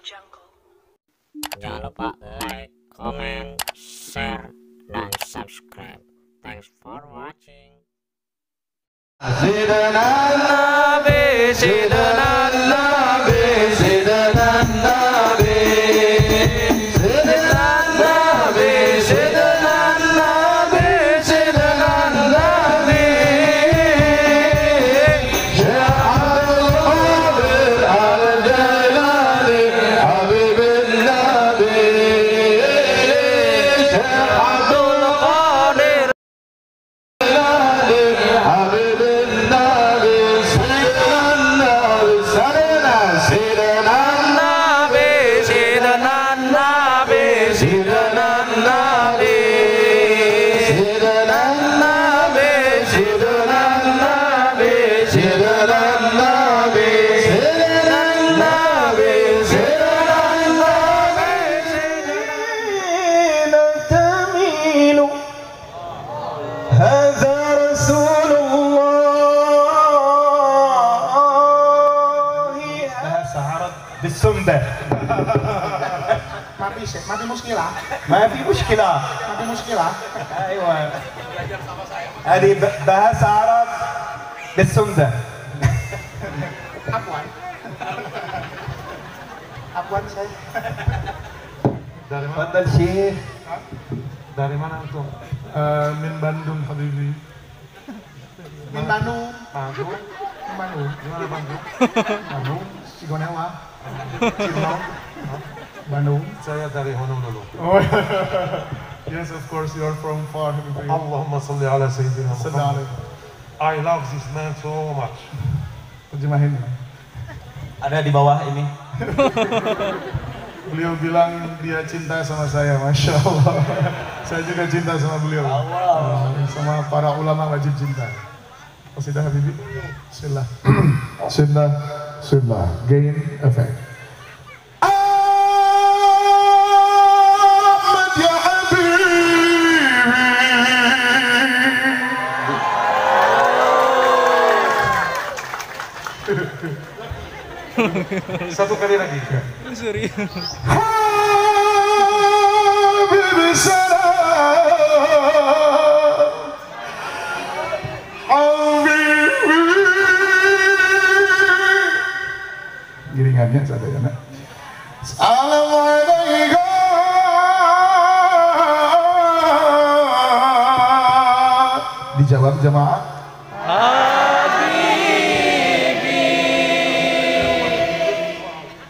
Jungle. Jangan lupa like, comment, share, dan subscribe. Thanks for watching. سيدنا النبي سيدنا النبي سيدنا النبي سيدنا النبي سيدنا النبي سيدنا النبي شيخ عبد القادر الجيلاني حبيب النبي شيخ عبد القادر حبيب النبي سيدنا النبي سيدنا النبي سيدنا النبي سيدنا النبي سيدنا النبي سيدنا النبي سيدنا النبي سيدنا النبي سيدنا النبي تميل هذا رسول الله. Bahasa Arab بالسنبة. ما في شيء، ما في مشكلة، ما في مشكلة. ما في مشكلة. أيوة. هذه bahasa Arab بالسنبة. عفوا عفوا saya. Dari mana? تفضل شيخ. Dari mana antum? Min Bandung Habibi. Min Bandung. Bandung? Min Bandung. Gimana Bandung? Bandung, Cigonewa. Cirebon. Bandung. Saya dari Honolulu. Oh, yes, of course you are from far, Habibi. Allahumma salli ala Sayyidina Salli Muhammad. alaihi. I love this man so much. Terjemahin. Ada di bawah ini. Beliau bilang dia cinta sama saya, Masya Allah. Saya juga cinta sama beliau. Allah. Sama para ulama wajib cinta. Qasidah Habibi. Bismillah. Bismillah. Bismillah. Gain effect. Ahmad ya Habibi. Satu kali lagi. Serius. Habibi salam. Habibi. Giringannya sada ya nak. Assalamualaikum. Dijawab jemaah.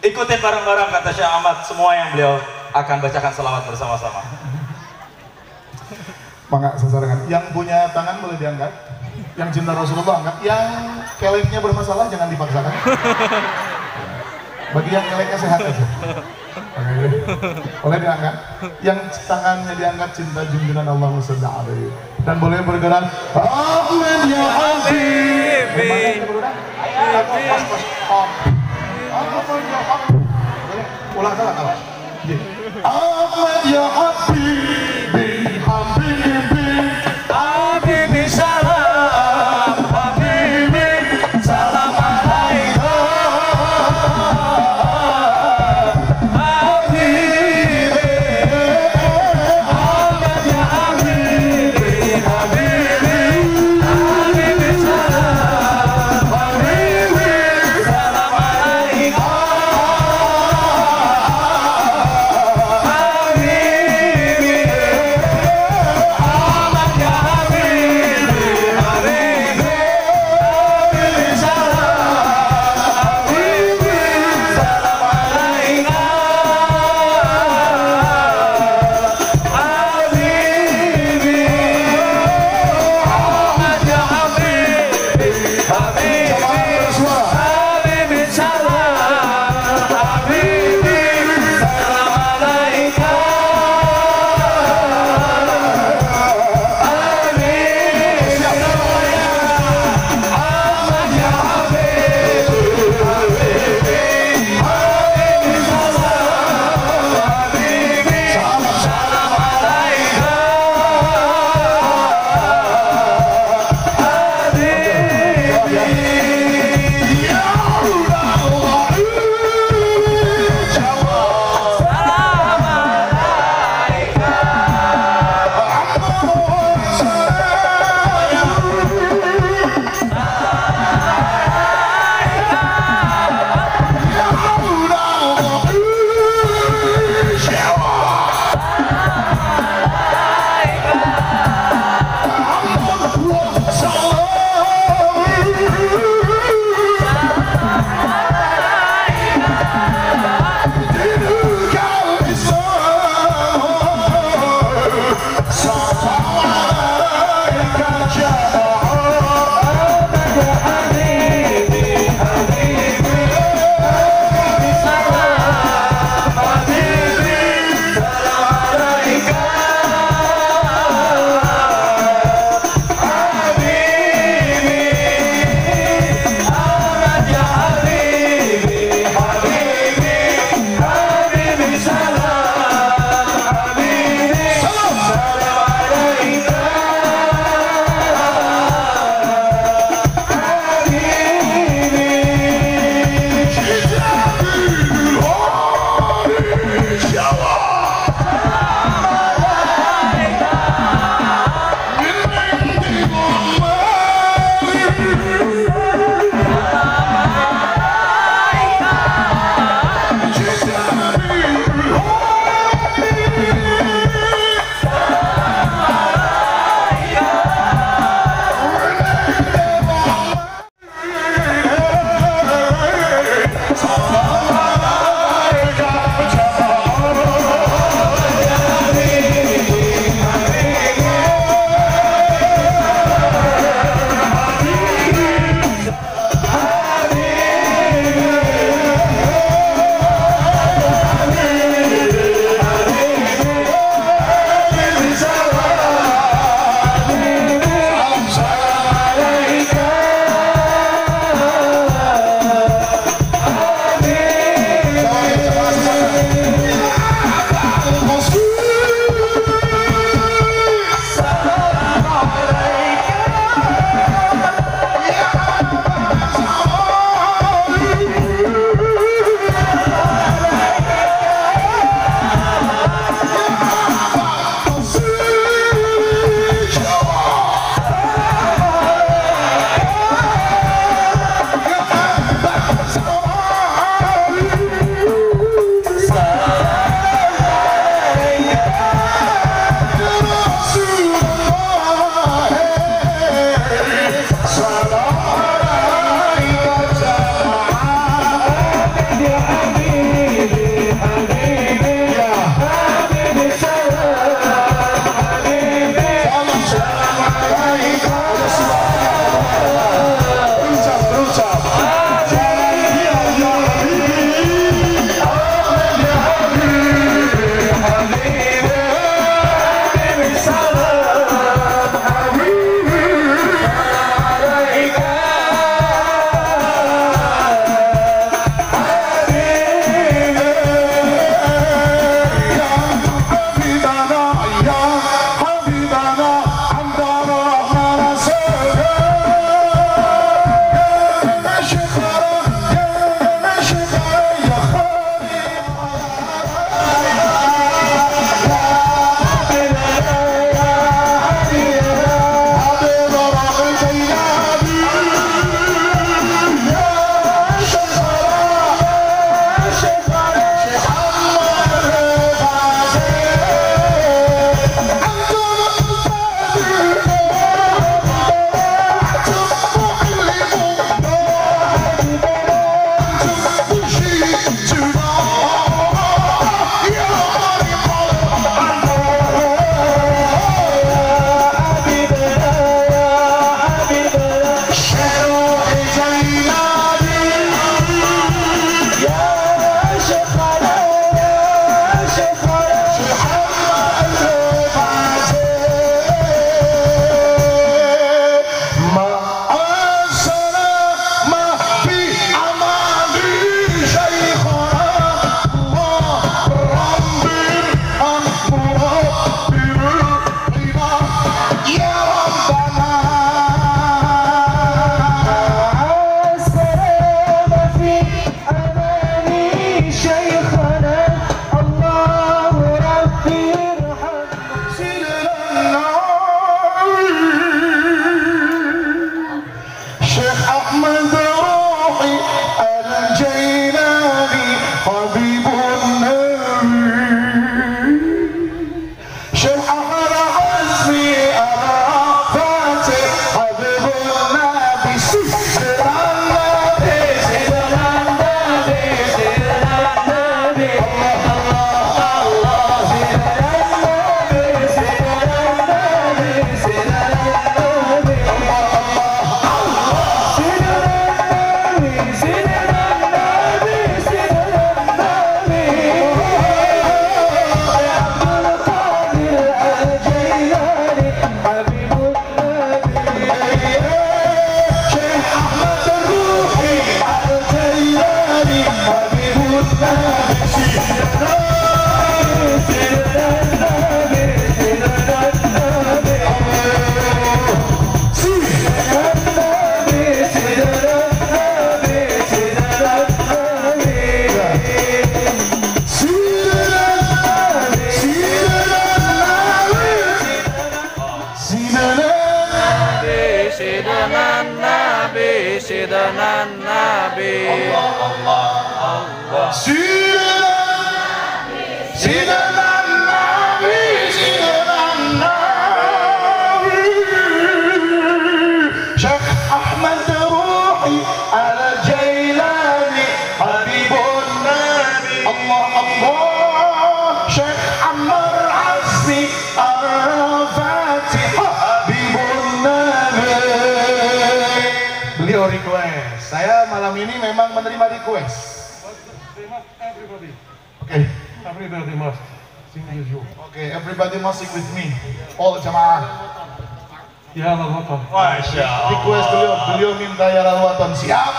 Ikutin bareng-bareng kata Syekh Ahmad semua yang beliau akan bacakan selawat bersama-sama. Mangga sasarangan. Yang punya tangan boleh diangkat. Yang cinta Rasulullah angkat. Yang keleknya bermasalah jangan dipaksakan. Bagi yang keleknya sehat aja. Oke. Boleh diangkat. Yang tangannya diangkat cinta junjungan Allahumma sholli alaihi. Dan boleh bergerak. Ahmad ya Habibi. Ulang salah kalah. Ahmad ya Habibi, Habibi, Habibi salam, Habibi salam alaika. Habibi, Ahmad ya Habibi, Habibi, Habibi salam, Habibi salam alaika. Allah Syekh Ammar Azmi Al-Fatihah Habibun Nabi. Beliau request. Saya malam ini memang menerima request. Everybody. Oke. Everybody must sing with you. Oke, everybody must sing with me. All jamaah. Ya Lal Waton. Masya Allah. Request beliau minta ya Lal Waton. Siap.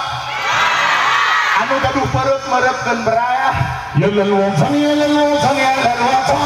Anu gaduh perut merepkeun berayah. Ya Lal Waton, ya Lal Waton, ya Lal Waton.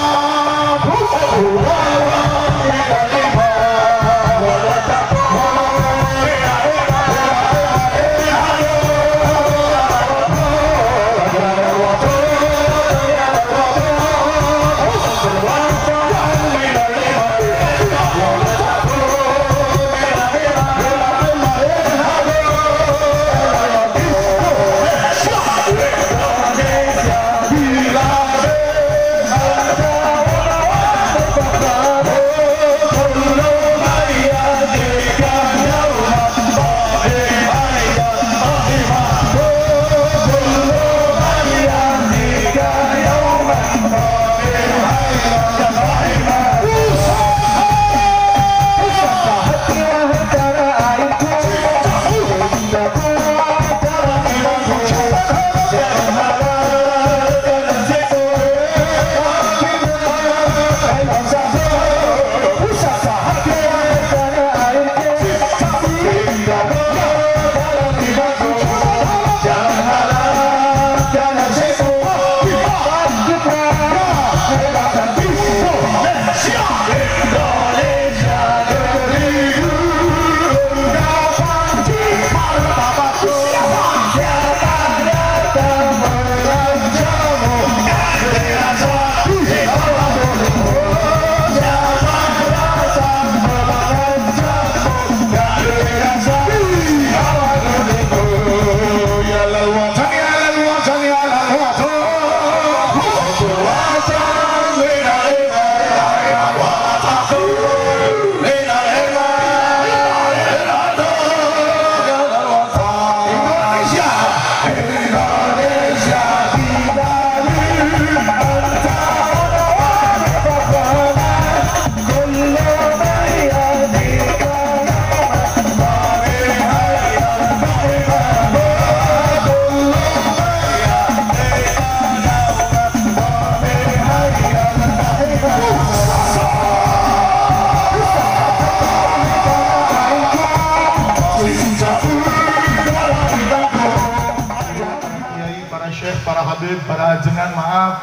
Para habib, para ajengan, maaf,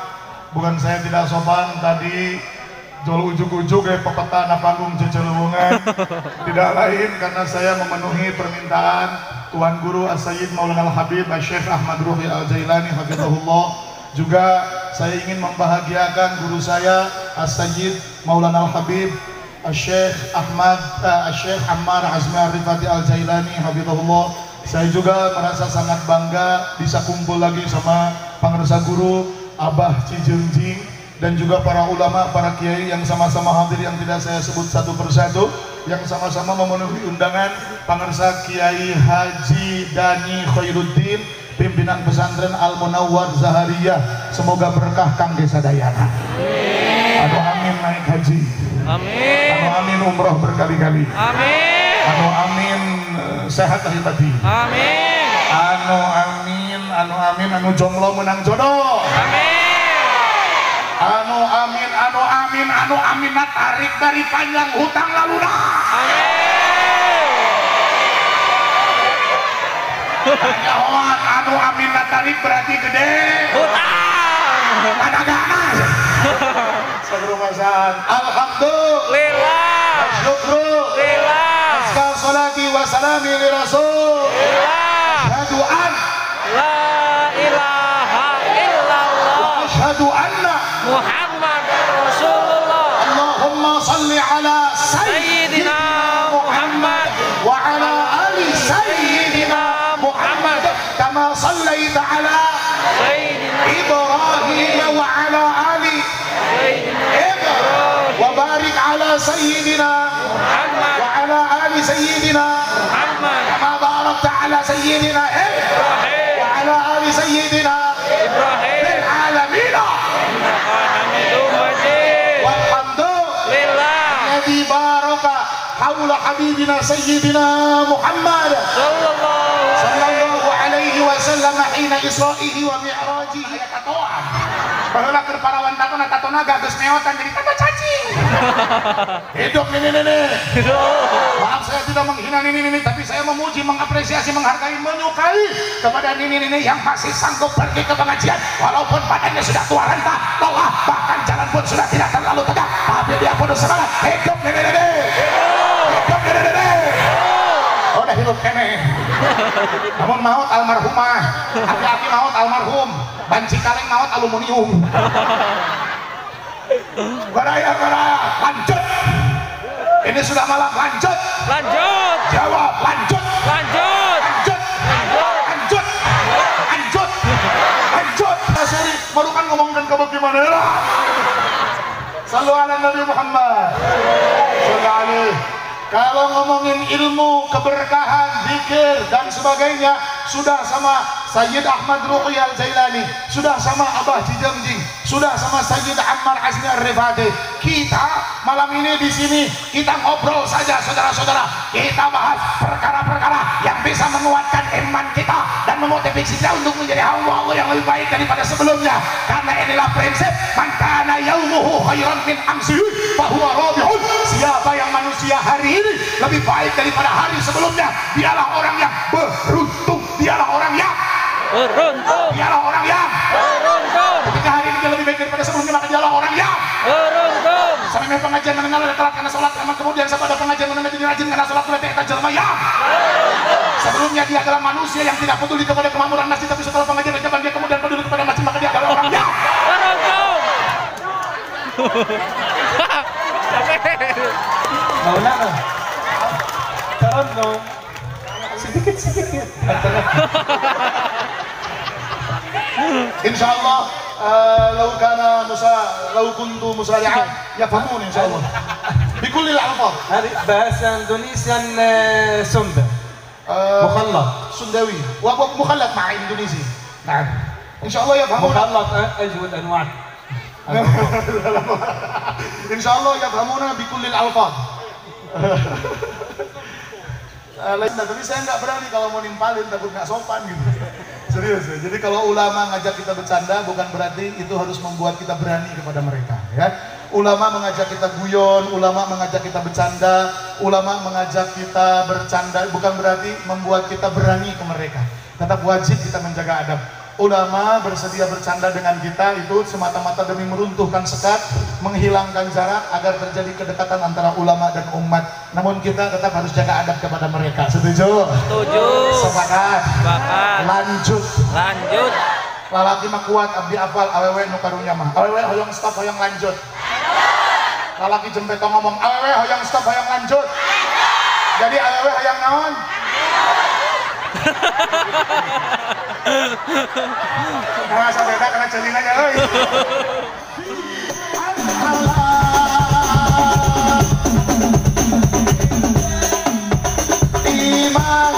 bukan saya tidak sopan tadi jol ujuk-ujuk kayak pepeta panggung cecelewungan. Tidak lain karena saya memenuhi permintaan Tuan Guru As-Sayyid Maulana Al-Habib Syekh Ahmad Ruhi Al-Jailani hafizahullah. Juga saya ingin membahagiakan guru saya As-Sayyid Maulana Al-Habib Syekh Ahmad Syekh Ammar Azmi Ar-Rifati Al-Jailani hafizahullah. Saya juga merasa sangat bangga bisa kumpul lagi sama pangersa guru Abah Cijengjing dan juga para ulama, para kiai yang sama-sama hadir yang tidak saya sebut satu persatu, yang sama-sama memenuhi undangan pangersa Kiai Haji Dani Khairuddin, pimpinan pesantren Al Munawwar Zahariyah. Semoga berkah kangge sadayana. Aduh amin naik haji. Amin. Aduh amin umroh berkali-kali. Amin. Anu amin sehat lahir batin. Amin. Anu amin, anu amin, anu jomblo menang jodoh. Amin. Anu amin, anu amin, anu amin tarik dari panjang hutang lalu dah. Amin. Kanyahoan anu amin tarik berarti gede hutang. Padagangan. Sagrumasaan. Alhamdulillah. Syukrulillah. Salati wa salami li rasul. Asyhadu an la ilaha illallah wa asyhadu anna Muhammadar Rasulullah. Allahumma salli ala sayyidina Muhammad wa ala ali sayyidina Muhammad kama sallaita ala sayyidina Ibrahim wa ala ali sayyidina Ibrahim wa barik ala sayyidina Muhammad wa ala ali sayyidina Muhammad kama barakta ala sayyidina Ibrahim wa ala ali sayyidina Ibrahim fil alamin. habibina sayyidina Muhammad sallallahu alaihi wasallam hina isra'ihi wa mi'rajihi. Tatoan baheula keur parawan tatona tato naga geus meotan jadi tato cacing. Hidup nini-nini. Maaf saya tidak menghina nini-nini, tapi saya memuji, mengapresiasi, menghargai, menyukai kepada nini-nini yang masih sanggup pergi ke pengajian walaupun badannya sudah tua renta, lelah, bahkan jalan pun sudah tidak terlalu tegak, tapi dia penuh semangat. Hidup nini-nini. Hidup nini-nini. Udah hidup kene. Namun maut almarhumah, aki-aki maut almarhum, banci kaleng maut aluminium. Baraya, baraya, lanjut. Ini sudah malam, lanjut. Lanjut. Jawab, lanjut. Lanjut. Lanjut. Lanjut. Lanjut. Lanjut. Nasiri, baru kan ngomongkan ke bagaimana. Sallu ala Nabi Muhammad. Sallu alaihi. Kalau ngomongin ilmu, keberkahan, zikir dan sebagainya, sudah sama Sayyid Ahmad Ruqi Al-Jailani, sudah sama Abah Cijengjing, sudah sama Sayyid Ammar Azmi Ar-Rifati. Kita malam ini di sini kita ngobrol saja, saudara-saudara. Kita bahas perkara-perkara yang bisa menguatkan iman kita dan memotivasi kita untuk menjadi hamba Allah yang lebih baik daripada sebelumnya. Karena inilah prinsip man kana yaumuhu khairan min amsihi fahuwa rabihun. Siapa yang manusia hari ini lebih baik daripada hari sebelumnya, dialah orang yang beruntung. Dialah orang yang beruntung. Dialah orang yang beruntung. Ketika hari ini dia lebih baik daripada sebelumnya, maka dialah orang yang beruntung. Sampai pengajian mengenal ada telat karena sholat, kemudian sampai ada pengajian mengenal jadi rajin karena sholat, berarti eta jelema yang sebelumnya dia adalah manusia yang tidak peduli kepada kemakmuran masjid, tapi setelah pengajian rajaban dia kemudian peduli kepada masjid, maka dia adalah orang yang beruntung. Maulana, taranno sedikit-sedikit. Insyaallah lau kana musa lau kuntu musari'an yafhamun insyaallah. Bikulli al-alfaz. Bahasa Indonesia Sunda. Mukhallat. Sundawi. Wa mukhallat ma'a Indonesia. Naam. Insyaallah yafhamun. Mukhallat ajwad anwa'. Insyaallah yafhamuna bikulli al-alfaz. Tapi saya nggak berani kalau mau nimpalin, takut nggak sopan gitu. Serius ya. Jadi kalau ulama ngajak kita bercanda bukan berarti itu harus membuat kita berani kepada mereka ya. Ulama mengajak kita guyon, ulama mengajak kita bercanda, ulama mengajak kita bercanda bukan berarti membuat kita berani ke mereka. Tetap wajib kita menjaga adab. Ulama bersedia bercanda dengan kita itu semata-mata demi meruntuhkan sekat, menghilangkan jarak agar terjadi kedekatan antara ulama dan umat. Namun kita tetap harus jaga adab kepada mereka. Setuju? Setuju. Sepakat. Sepakat. Lanjut. Lanjut. Lalaki mah kuat, abdi apal, awewe nu karunya mah. Awewe hoyong stop, hoyong lanjut. Lalaki jempeto ngomong, awewe hoyong stop, hoyong lanjut. Jadi awewe hoyong naon? Nah, sampai dah kena celingannya, euy. Iman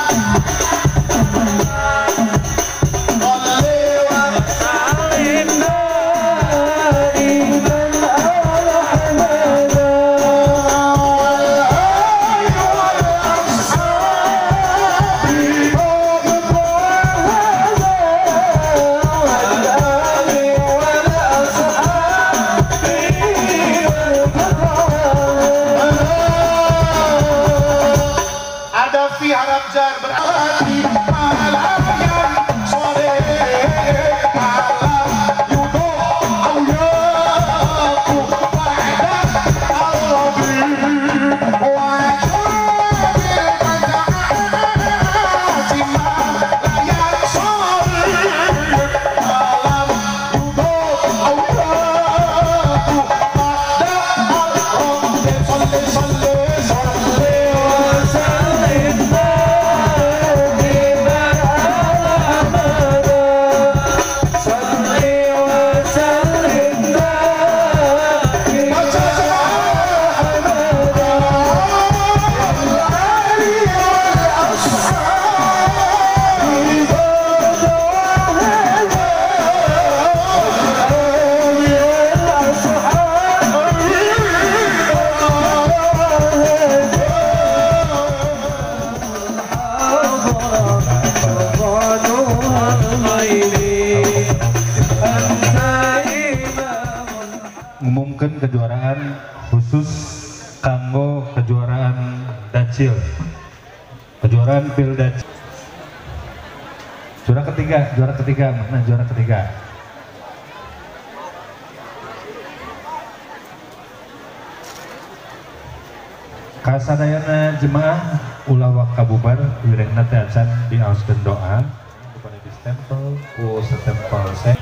ngumumkeun kejuaraan khusus kanggo kejuaraan dacil. Kejuaraan Pildacil. Juara ketiga, mana juara ketiga? Kasadayana jemaah ulah waka bubar wirehna teh acan diaoskeun doa kepada distempel ku setempel se.